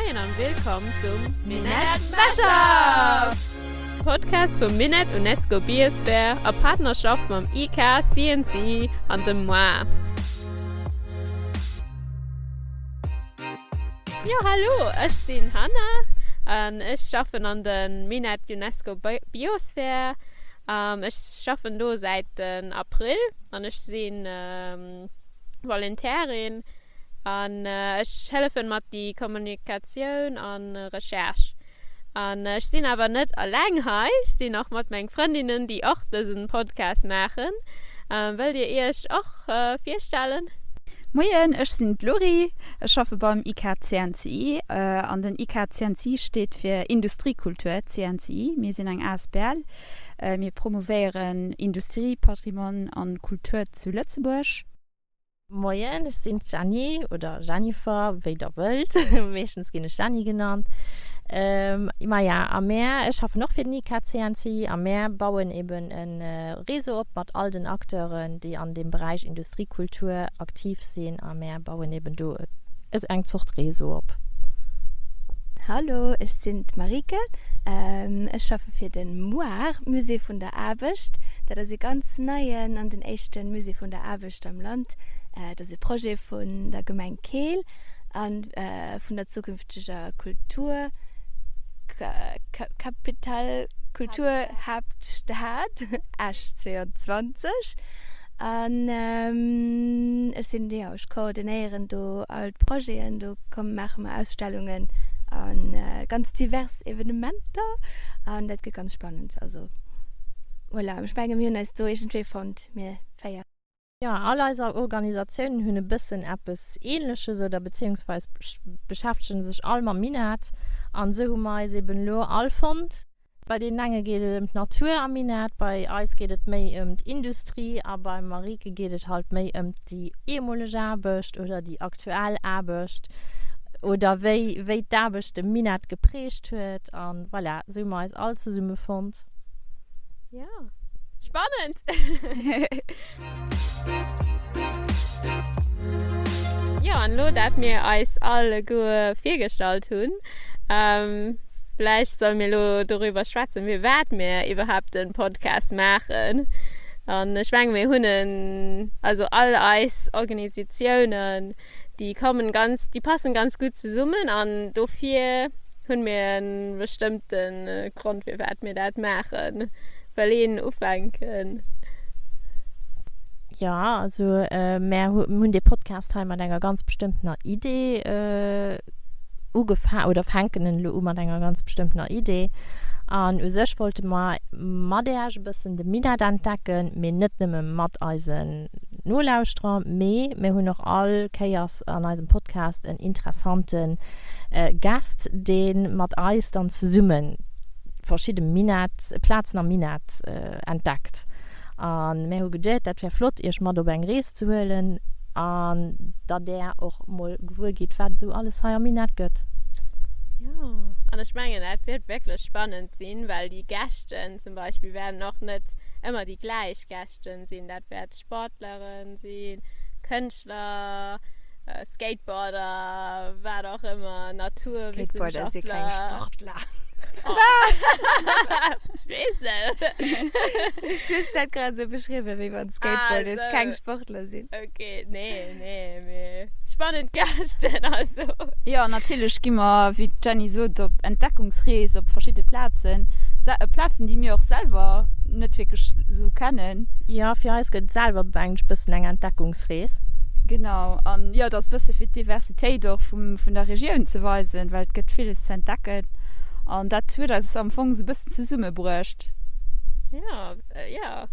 Moien an willkomm zum Minett Mashup! Podcast vum Minett UNESCO Biosphere a Partnerschaft mam IK, CNC an dem moi. Jo hallo, ech sinn Hanna an ech schaffen an de Minett UNESCO Biosphere. Ech schaffen do säit den April an ech sinn Voluntairin an ech hëllefen mat déi Kommunikatioun an Recherche. An ech sinn awer net alleng hei, ech sinn och mat meng Frëndinnen, déi och dësen Podcast maachen. Wëllt dir iech och virstellen? Moien, ech sinn d'Lori, ech schaffe beim IKCNCI an den IKCNCI steet fir Industriekultur CNCI. Mir sinn eng asbl, mir promouvéieren Industrie, Patrimoine an Kultur zu Lëtzebuerg. Moien, ech sinn d'Jenny oder Jennifer, wéi der wëllt. Meeschtens ginn ech Jenny genannt. Maja, a mär, ech schaffen och fir den IKCNCI a mär bauen eben e Réseau op mat all den Acteuren, déi an deem Beräich Industriekultur aktiv sinn a mär bauen eben do eng Zort Réseau op. Hallo, ech sinn d'Marieke. Ech schaffe fir de MUAR, Musée vun der Aarbecht. Dat ass e ganz neien an den éischte Musée vun der Aarbecht am Land. Dat ass e Projet vun der Gemeng Keel a vun der zukünfteger Kultur Capital, Kulturhaaptstad Esch 22. An ech sinn, jo, ech koordinéieren do all d'Projeten. Do komme maache mer Ausstellungen a ganz divers Evenementer an dat gëtt ganz spannend. Also voilà, ech menge mir hunn eis do iergendwéi fonnt, mir 4. Jo, all eis Organisatiounen hunn e bëssen eppes Ähnleches oder beziehungsweis beschäftegen sech all mam Minett an esou hu mer eis eben elo all fonnt. Bei deenen enge geet et ëm d'Natur am Minett, bei eis geet et méi ëm d'Industrie a beim Marieke geet et halt méi ëm déi ehemoleg Aarbecht oder déi aktuell Aarbecht oder wéi wéi d'Aarbecht de Minett geprägt huet a voilà, esou hu mer eis all zesumme fonnt. Jo, spannend! Jo, an elo dat mir eis alleguer virgestallt hunn, vläicht solle mir elo doriwwer schwätzen, firwat mir iwwerhaapt de Podcast maachen. An ech menge mir hunn en, also all eis Organisatiounen, déi kommen ganz, déi passen ganz gutt zesummen an dofir hunn mir en bestëmmten Grond firwat mir dat maachen. Well een ufänken? Jo, also mär hunn dee Podcast hei mat enger ganz bestëmmtener Idee ugefa oder fänken en elo u mat enger ganz bestëmmtener Idee. An u sech wollte mer mat Äech e bëssen de Minett entdecken, mee net nëmme mat eisen Nolauschterer, mee mir hunn och all Kéiers an eisem Podcast en interessante Gast, dee mat eis dann zesumme verschidde Minett, Plazen am Minett entdeckt. A mär hu geduet, dat wär flott, iech mat op eng Rees ze huelen an datt där och mol gewuer gitt, wat esou alles hei am Minett gëtt. Jo, an ech mengen, dat wäert wierklech spannend sinn, well déi Gäschten zum Beispill wäerten och net ëmmer déi gläich Gäschten. sinn. Dat wäert Sportleren sinn, Kënschtler, Skateboarder, wat och ëmmer, Naturwissenschaftler. Skateboarder si keng Sportler. Ech weess net. Du hues dat grad esou beschriwwen, wéi wann Skateboarders keng Sportler sinn. Ok, nee, nee, mee spannend Gäschten also. Jo, natierlech gi mer, wéi d'Jenny sot, op Entdeckungsrees op verschidde Plazen. Plazen, déi mir och selwer net wierklech esou kennen. Jo, fir eis gëtt et selwer mengen ech bëssen eng Entdeckungsrees. Genau, an jo, et ass bësse fir d'Diversitéit och vum, vun der Regioun ze weisen, well et gëtt villes ze entdecken an dat huet eis am Fong esou bëssen zesummebruecht. Jo, jo.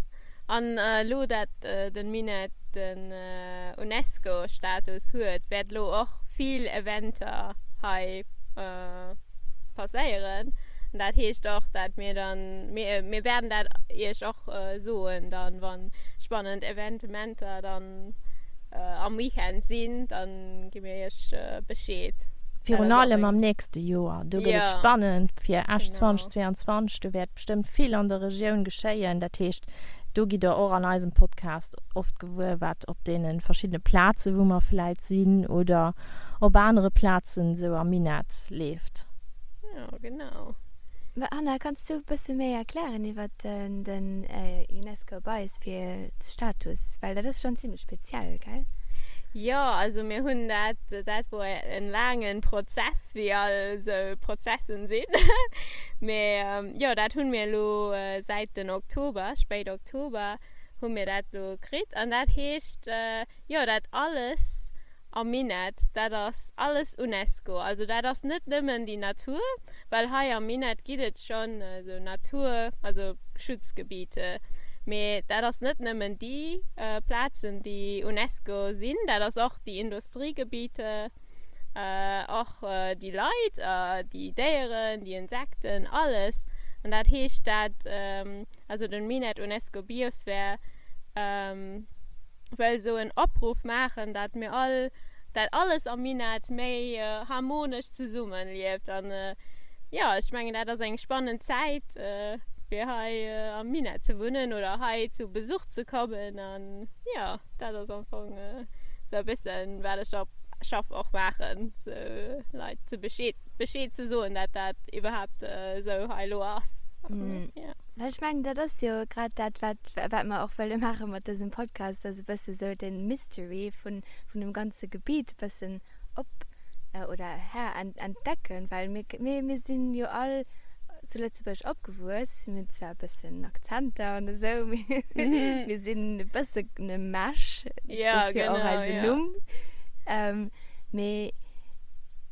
An elo dat den Minett den Unesco Status huet, wäert elo och vill Eventer hei passéieren. An dat heescht och dat mir dann, mir mir werden dat iech och soen dann, wann spannend Eventementer dann am Weekend sinn, dann gi mir iech Bescheed. Virun allem am nächste Joer, do gëtt et spannend fir Esch 2022, do wäert bestëmmt vill an der Regioun geschéien. Dat heescht, do gitt der och an eisem Podcast oft gewuer, wat op deene verschiddene Plaze wou mer vläit sinn oder. op anere Plazen esou am Minett leeft. Jo, genau. Mä Anna, kanns du e bësse méi erklären iwwer den UNESCO Biosphere Status? Well dat ass schonn zimlech speziell, gell? Jo, also mir hunn dat, dat wor en laangen Prozess, wéi all esou Prozessen sinn. Mee jo, dat hunn mir elo säit den Oktober, spéit Oktober hu mir dat elo kritt. An dat heescht, jo, dat alles Am Minett, dat ass alles Unesco. Also dat ass net nëmmen déi Natur, well hei am Minett gitt et schonn esou Natur, also Schutzgebiete, mee dat ass net nëmmen déi Plazen, déi Unesco sinn, dat ass och déi Industriegebiete, och déi Leit, déi Déieren, déi Insekten, alles. An dat heescht dat, also den Minett Unesco Biosphere, wëll esou en Opruff maachen, dat mir all, dat alles am Minett méi harmonesch zesummen lieft. An jo, ech mengen dat ass eng spannend Zäit fir hei am Minett ze wunnen oder hei zu Besuch ze kommen. An jo, dat ass am Fong esou e bëssen wat ech op Schaff och maachen, esou Leit ze Bescheed Bescheed ze soen, dat dat iwwerhaapt esou hei elo ass. Jo. Well ech mengen, dat ass jo grad dat, wat, wat mer och wëlle maache mat dësem Podcast, ass e bësse sou de Mystery vun, vun dem ganze Gebitt e bëssen op oder her entdecken, well mir, mir, mir sinn jo all zu Lëtzebuerg opgewuess, mir hunn zwar e bëssen Akzenter an esou, mee mir sinn e bëssen e Mesh, dofir och eisen Numm. Mee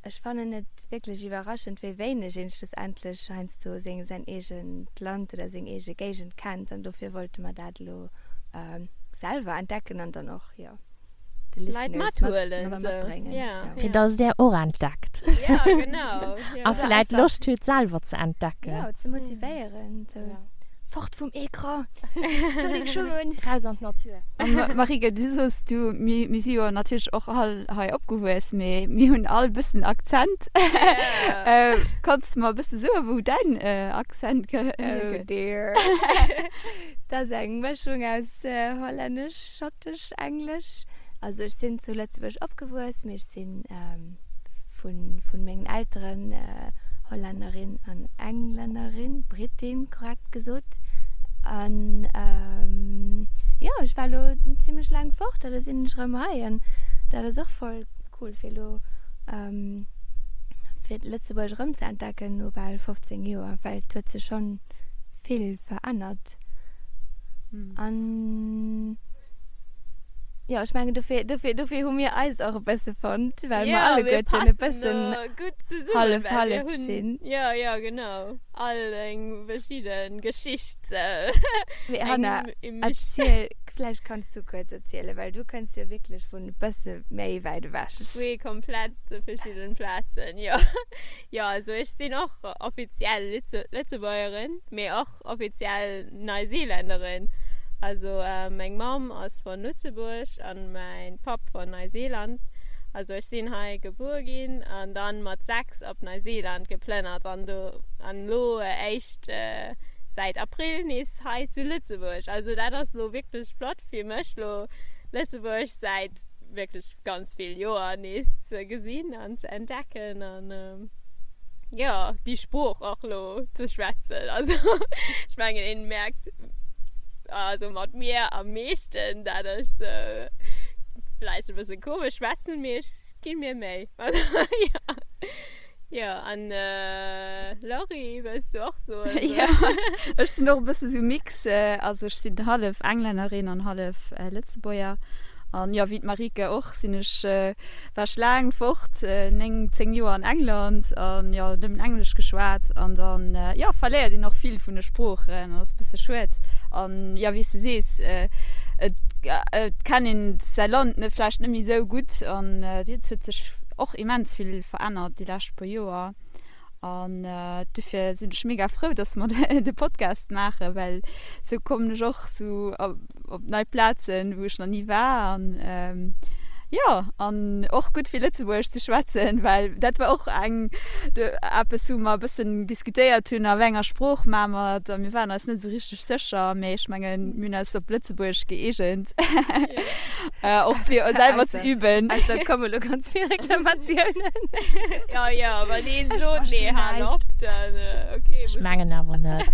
ech fannen et wierklech iwwerraschend, wéi wéineg een schlussendlech heiansdo seng, säin eegent Land oder seng eege Géigend kennt. An dofir wollte mer dat elo selwer entdecken an dann och, jo, de Leit Listeners mat, mathuelen, mat, matbréngen. Ja. Fir dass där och entdeckt. Ja, genau. A vläit Loscht huet, selwer ze entdecken. Jo, ze motivéieren, sou. Fort vum Ecran! Do deng Schung un! Raus an d'Natur! Marieke, du soos du, mir si jo natierlech och all hei opgewuess, mee mir hunn all bëssen Akzent. Kanns de mer e bësse soen, wou däin Akzent hierkënnt? Oh dear. Dat ass eng Mëschung aus Hollännesch, Schottesch, Englesch. Also ech sinn zu Lëtzebuerg opgewuess, mee ech sinn vun mengen Elteren, Hollännerin an Englännerin, Britin korrekt gesot. An jo, ech war elo zimlech laang fort a lo sinn ech erëm hei an dat ass och voll cool fir elo fir Lëtzebuerg erëm ze entdecken no bal 15 Joer, well et huet sech schonn vill verännert. An jo, ech mengen dofir, dofir, dofir hu mir eis och e bësse fonnt, well mer alleguerten e bëssen hallef hallef sinn. Jo, jo, genau. All eng verschidde Geschicht. Mee Hanna, erziel, vläicht kanns du kuerz erzielen, well du kënns jo wierklech vun e bësse méi wäit ewech. Zwee komplett verschidden Plazen, jo. Jo, also ech sinn och offiziell Lëtzebuergerin, mee och offiziell Neuseeländerin. Also meng Mamm ass von Lutzebuerg an mäin Papp von Neuseeland. Also ech sinn hei gebuer ginn an dann mat 6 op Neuseeland geplënnert an do an lo éischt säit April nees hei zu Lëtzebuerg. Also dat ass lo wierklech flott fir mech lo Lëtzebuerg säit wierklech ganz vill Joer nees ze gesinn an ze entdecken an jo déi Sprooch och lo ze schwätzen. Also ech mengen een merkt also mat mir am meeschten dat ech sou vläicht e bësse komesch schwätzen, mee ech ginn mir Méi. Also jo. Jo an Laurie wëlls du och soen? Jo ech sinn och e bësse sou mix, also ech sinn hallef Englännerin an hallef Lëtzebuerger an jo wéi d'Marieke och sinn ech war ech laang fort, 9, 10 Joer an England an jo nëmmen Englesch geschwat an dann jo verléiert een och vill vun de Sproochen an ass e bësse schued an jo wéi s de sees et et kennt een säi Land net vläicht net méi sou gutt an et huet sech och immens vill verännert déi lescht puer Joer an dofir sinn ech mega frou, dass mer de Podcast maachen, well sou kommen ech och sou op nei Plazen, wou ech nach ni war an. Jo, an och gutt fir Lëtzebuergesch ze schwätzen, well dat war och eng, eppes wou mer e bëssen diskutéiert hunn, a wéi enger Sprooch maache mer et, a mir waren eis net esou richteg sécher, mee ech mengen, mir hunn eis op Lëtzebuergesch gëeegent, och fir selwer ze üben. Ausser et komme lo ganz vill Reklamatiounen. Jo, jo, wann een sot, nee, hal op, dann okay. Ech mengen awer net.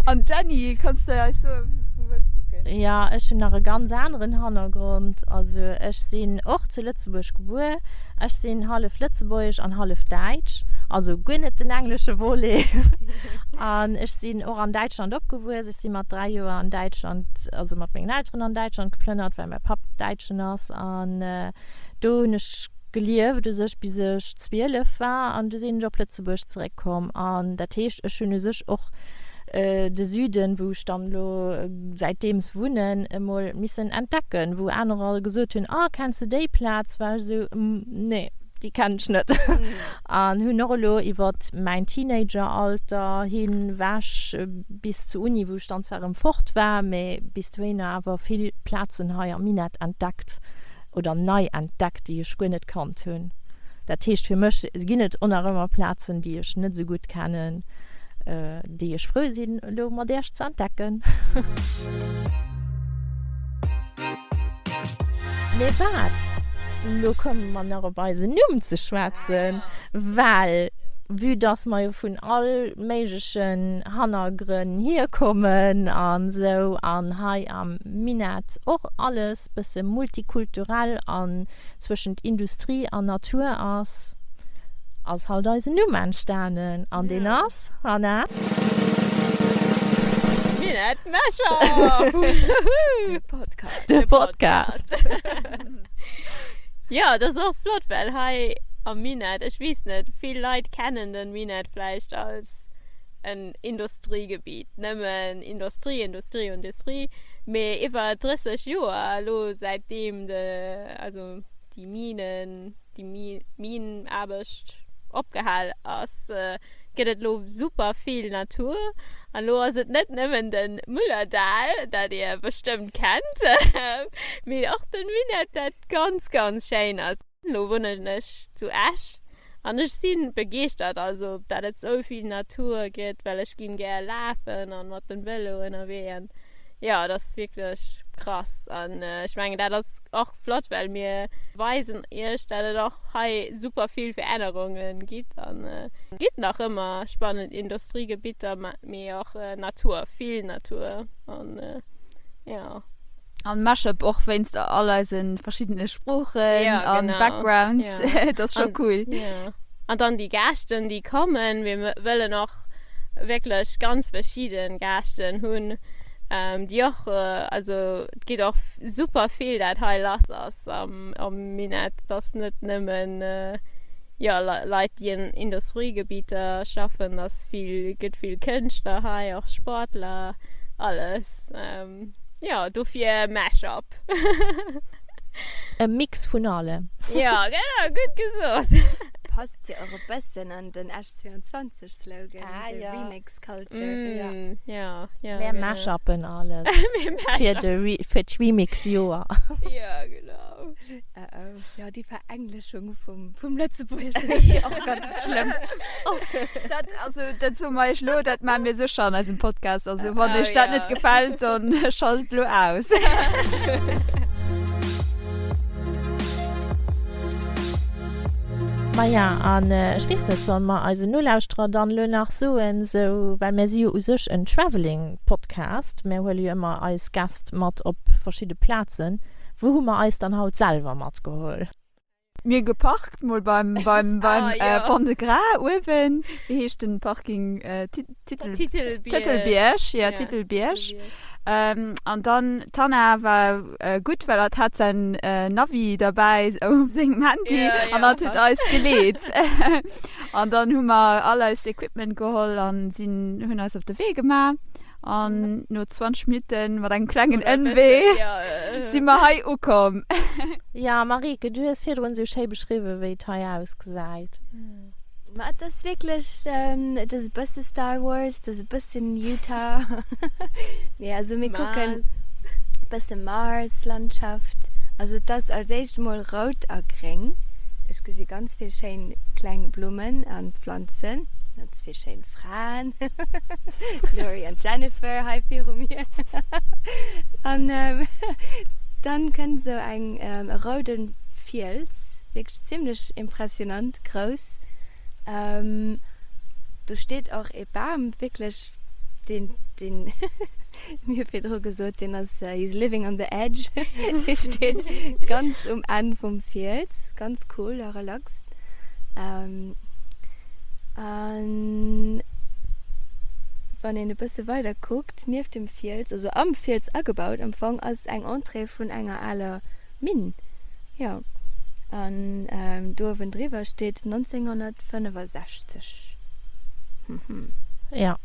An d'Jenny, kanns de eis soen, vu wou s du kënns? Jo, ech hunn nach e ganz aneren Hannergrond. Also ech sinn och zu Lëtzebuerg gebuer. Ech sinn hallef lëtzebuergesch an hallef däitsch, also guer net den englesche Volet. An ech sinn och an Däitschland opgewuess. Ech si mat 3 Joer an Däitschland, also mat mengen Elteren an Däitschland geplënnert, well mäi Papp Däitschen ass. An do hunn ech gelieft u sech bis ech 12 war an du sinn ech op Lëtzebuerg zeréckkomm an dat heescht ech hunn u sech och de Süden, wou ech dann elo säitdeems wunnen, emol missen entdecken, wou anerer gesot hunn, ah kenns de déi Plaz, war ech esou, nee déi kennen ech net an hunn och elo iwwert mäin Teenageralter hinwech bis zur Uni, wou ech dann zwar erëm fort war, mee bis dohinner awer vill Plazen hei am Minett entdeckt. oder nei entdeckt, déi ech guer net kannt hunn. Dat heescht fir mech ginn et och nach ëmmer Plazen, déi ech net esou gutt kennen, déi ech frou sinn elo mat Iech ze entdecken. Mee wat, elo komme mer nach op eisen Numm ze schwätzen, well vue dass mer jo vun all méiglechen Hannergrënn hierkommen an esou an hei am Minett och alles bësse multikulturell an zwëschent Industrie an Natur ass, ass halt eisen Numm entstanen an deen ass, Hanna? Minett Mashup! De Podcast. De Podcast. Jo, dat ass och flott, well hei am Minett, ech weess net, vill Leit kennen den Minett vläicht als en Industriegebiet, nëmmen Industrie, Industrie, Industrie, mee iwwer 30 Joer elo säitdeem de, also déi Minen, déi Minenaarbecht opgehal ass, gëtt et elo super vill Natur. An elo ass et net nëmmen de Mullerthal, dat Dir bestëmmt kennt, mee och de Minett, dat ganz, ganz schéin ass. Lo wunnen ech zu Esch an ech si begeeschtert, also dat et sou vill Natur gëtt, well ech ginn gär lafen an mat dem Vëlo ënnerwee an jo et ass wierklech krass an ech mengen dat ass och flott, well mir weisen iech dat et och hei super vill Verännerungen gitt an et gitt nach ëmmer spannend Industriegebitter mee och Natur, vill Natur an jo. An Mashup och wéinst all eise verschiddene Sproochen an Backgrounds. Dat ass scho cool. An dann déi Gäschten, déi kommen. Mir wëllen och wierklech ganz verschidde Gäschten hunn, déi och, also et geet och super vill, dat hei lass ass am Minett. Et ass net nëmmen, jo, Leit, déi an Industriegebieter schaffen. Et ass vill, gëtt vill Kënschtler hei, och Sportler, alles. Jo, dofir Mashup. E Mix vun allem. Jo, genau, gutt gesot. Passt jo och e bëssen an den Esch 22 Slogan, de Remix Culture. Jo, jo. Mir mashuppen alles fir de fir d'Remix-Joer. Jo, genau. Oh oh, jo, déi Verengleschung vum vum Lëtzebuergeschen ass jo och ganz schlëmm. Oh. Dat, also, dat soe mer iech elo, dat maache mir sécher an eisem Podcast. Also, wann iech dat net gefält, dann schalt elo aus. Maja, an ech weess net, solle mer eisen Nolauschterer dann elo nach soen, sou, well mir si jo u sech en Travelling-Podcast, mir huele jo ëmmer eis Gäst mat op verschidde Plazen, wou hu mer eis dann haut selwer matgeholl? Mir geparkt mol beim beim beim ah, ja. Fond de Gras uewen. Wéi heescht den Parking? Äh, Titel Titelbierg. Tëtelbierg, ja, Titelbierg. Ähm, an dann d'Hanna war äh, gutt, well hatt hat säin äh, Navi derbäi op sengem Handy ja, ja, an hatt huet eis geleet. an dann hu mer all eist Equipment geholl an sinn hunn eis op de Wee gemaach. An no 20 Minutten mat engem klengen Ëmwee si mer hei ukomm. Ja, Marieke, du hues virdrun esou schéi beschriwwen, wéi et hei ausgesäit. Ma et ass wierklech, et ass e bësse Star Wars, et ass e bëssen Utah. Nee, also mir kucken e bësse Mars-Landschaft. Also et ass als éischt emol rout a gréng. Ech gesi ganz vill schéin kleng Blummen an Pflanzen. Ganz vill schéin Fraen. D'Laurie an d'Jennifer hei viru mir. An dann kënnt esou eng e roude Fiels, wierklech zimlech impressionant grouss. Do steet och ee Bam, wierklech deen, deen mir virdru gesot, deen ass, he's living on the edge, dee steet ganz um Enn vum Fiels, ganz cool a relaxed. An wann een e bësse weider kuckt, nieft dem Fiels, also am Fiels agebaut am Fong, ass eng Entrée vun enger aler Minn, jo. An do uewendriwwer steet 1965. Hm. Jo,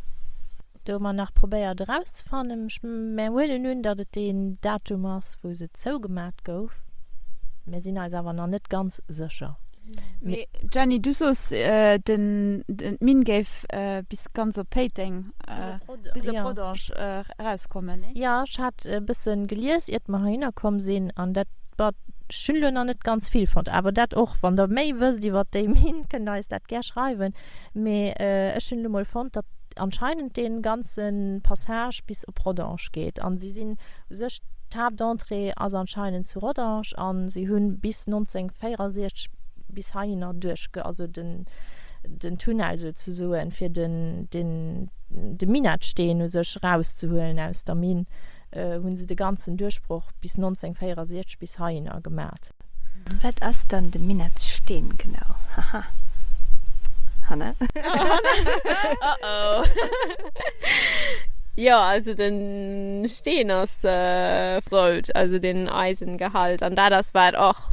do hu mer nach probéiert erauszefannen. Ech, mär huelen un, datt et deen Datum ass, wou se zougemat gouf. Mär sinn eis awer nach net ganz sécher. Mee Jenny, du soos, den, d'Minn géif bis ganz op Péiteng, bis op Rodange erauskommen, nee? Jo, ech hat e bësse gelies, iert mer heihinner komm sinn, an dat, bon, ech hunn elo nach net ganz vill fonnt, awer dat och, wann der méi wësst iwwert déi Minn, kënnt der eis dat gär schreiwen. Mee ech hunn elo mol fonnt, datt anscheinend dee ganze Passage bis op Rodange geet. An si sinn u sech, d'Haaptentrée ass anscheinend zu Rodange a si hu bis 1964 bis heihinner duerchge, also den den Tunnel souzesoen, fir den den de Minettsteen u sech erauszehuelen aus der Minn, hu se de ganzen Duerchbroch bis 1964 bis heihinner gemat. Wat ass dann de Minettsteen genau? Haha. Hanna? Oh oh. Jo, also den Steen ass rout, also den Eisengehalt an dat ass wat och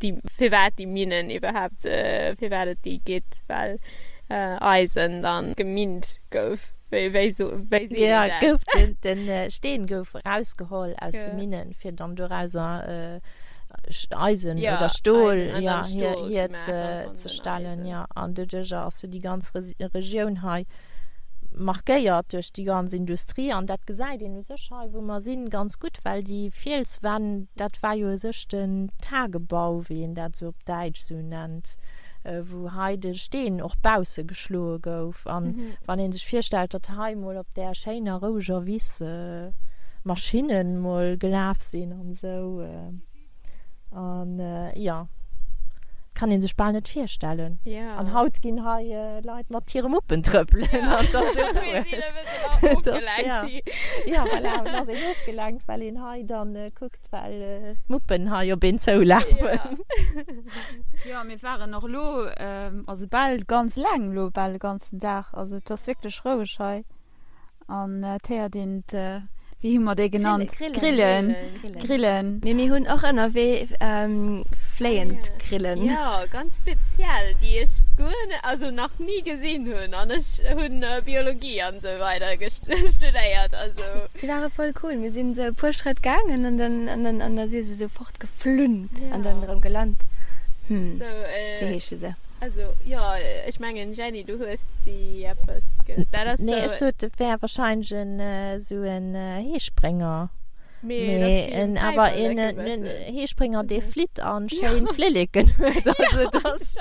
déi, firwat déi Minnen iwwerhaapt, firwat et déi gitt, well Eisen dann geminnt gouf. Wéi, wéi so, wéi seet een dat? Gouf den, den Steen gouf erausgeholl aus de Minnen, fir dann dorauser Eisen oder Stol, ja, hier, hier ze stellen, ja. An doduercher ass jo déi ganz Regioun hei markéiert duerch déi ganz Industrie. An dat gesäit een u sech hei, wou mer sinn, ganz gutt, well déi Fielswänn, dat war jo u sech den Tagebau, wéi een dat esou op Däitsch esou nennt, wou hei de Steen och bausse geschloe gouf. An wann ee sech virstellt, datt hei mol op där schéiner roueger Wiss Maschinnen mol gelaf sinn an esou, an jo, kann ee sech bal net virstellen. An haut ginn hei Leit mat hire Muppen trëppelen an et ass esou roueg. Jo, voilà, et ass een ofgelenkt, well een hei dann kuckt. Well d'Muppen hei op een zoulafen. Jo, mir waren och elo, also bal ganz laang elo, bal de ganzen Dag. Also et ass wierklech roueg hei an et héiert een wéi hu mer déi genannt? Grillen. Grillen. Mee mir hunn och ënnerwee fléiend Grillen. Jo, ganz speziell, déi ech guer net, also nach ni gesinn hunn an ech hunn Biologie an esou weider studéiert, also. Déi ware voll cool. Mir sinn esou e puer Schrëtt gaangen an dann an dann an da si se esou fortgeflunn an dann erëm gelant. Hm, wéi heesche se? Also jo, ech mengen Jenny, du hues déi eppes ge, dat ass Nee, ech sot et wär wahrscheinlech en esou en Heesprénger. Mee et ass Mee wéi en en awer Päiperlek en e en bëssen. Heesprénger dee flitt an schéin Flilleken huet. Also et ass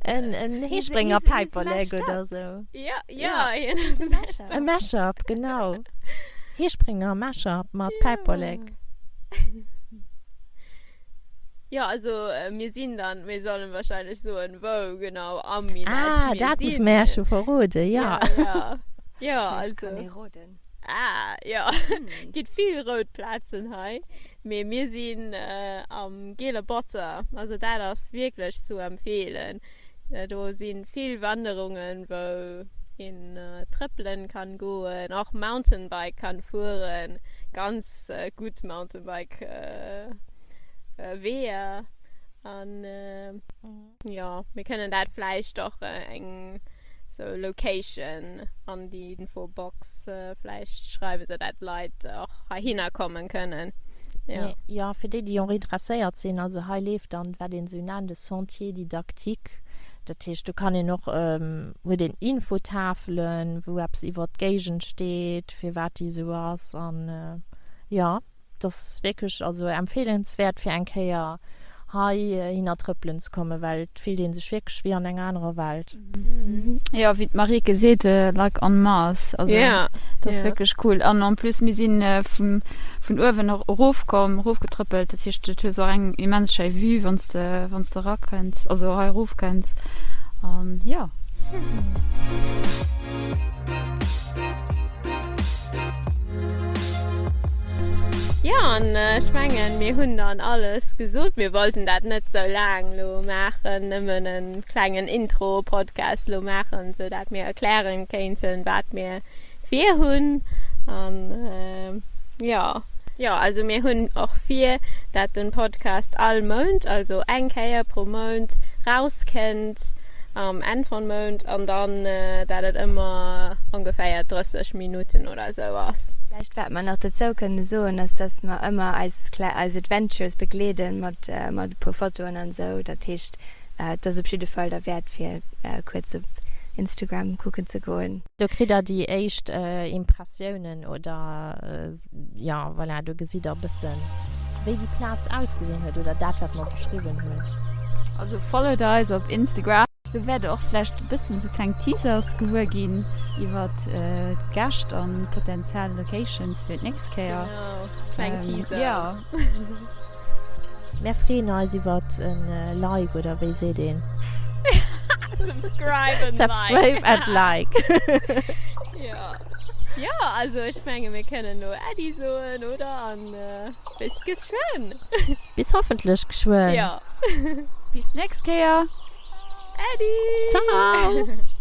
en en Heesprénger-Päiperlek oder esou. Jo, jo, hien ass e Mashup. E Mashup, genau. Heesprénger Mashup mat Päiperlek. Jo, also mir sinn dann, mir sollen wahrscheinlech soen, wou genau am Minett Ah, mir dat muss sinn. mer scho verroden, jo. Ja, ja. Jo, Vläicht also. kann ee roden. Ah, jo, gitt vill rout Plazen hei, mee mir sinn am Gele Botter, also dat ass wierklech zu empfeelen. Do si vill Wanderungen, wou een trëppelen kann goen, och Mountainbike kann fueren, ganz gutt Mountainbike Weeër an. Jo, mir kënnen dat vläicht och eng sou Location an déi Infobox vläicht schreiwen, sou dat d'Leit och heihinner kommen kënnen. Jo. Jo, fir déi, déi och interesséiert sinn, also hei leeft dann, wat een esou nennt, e Sentier didactique. Dat heescht, do kann een och, huet een Infotafelen, wou eppes iwwert d'Géigend steet, firwat déi esou ass an jo. Et ass wierklech also empfeelenswäert fir eng Kéier hei hinner trëppelen ze kommen, well et fillt ee sech wierklech wéi an enger anerer Welt. Jo, wéi d'Marieke seet, like on Mars. Also dat ass wierklech cool. An en plus, mir si vun uewen erofkomm, erofgetrëppelt. Dat heescht, du hues och eng immens schéi Vue, wann s de, wann s de erakënns, also hei erofkënns. An jo. Jo, an ech mengen, mir hunn dann alles gesot. Mir wollten dat net sou laang lo maachen, nëmmen e klengen Intro-Podcast lo maachen, sou dat mir erklären kéinten, wat mir virhunn. An jo. Jo, also mir hunn och vir, dat den Podcast all Mount, also eng Kéier pro Mount rauskennt. Am Enn vun Mount an dann dat et ëmmer ongeféier 30 Minuten oder sou ass. Vläicht wat mer nach dozou kënne soen ass, dass mer ëmmer eis eis Adventures begleeden mat mat e puer Fotoen an esou. Dat heescht et ass op jidde Fall derwäert fir kuerz op Instagram kucken ze goen. Do kritt der déi éischt Impressiounen oder jo voilà, do gesitt der e bëssen wéi déi Plaz ausgesinn huet oder dat wat mer beschriwwen hunn. Also followt eis op Instagram. Do wäert der och vläicht e bëssen sou kleng Teasers gewuer ginn iwwert d'Gäscht an potentiell Locations fir d'nächst Kéier. Genau, kleng Teasers. Jo. Mär freeën eis iwwert en Like, oder wéi seet een? Subscribe and like. Subscribe and like. Jo. Jo, also ech menge mir kënnen elo Äddi soen, oder? An bis geschwënn. Bis hoffentlech geschwënn. Jo. Bis nächst Kéier. Äddi. Ciao.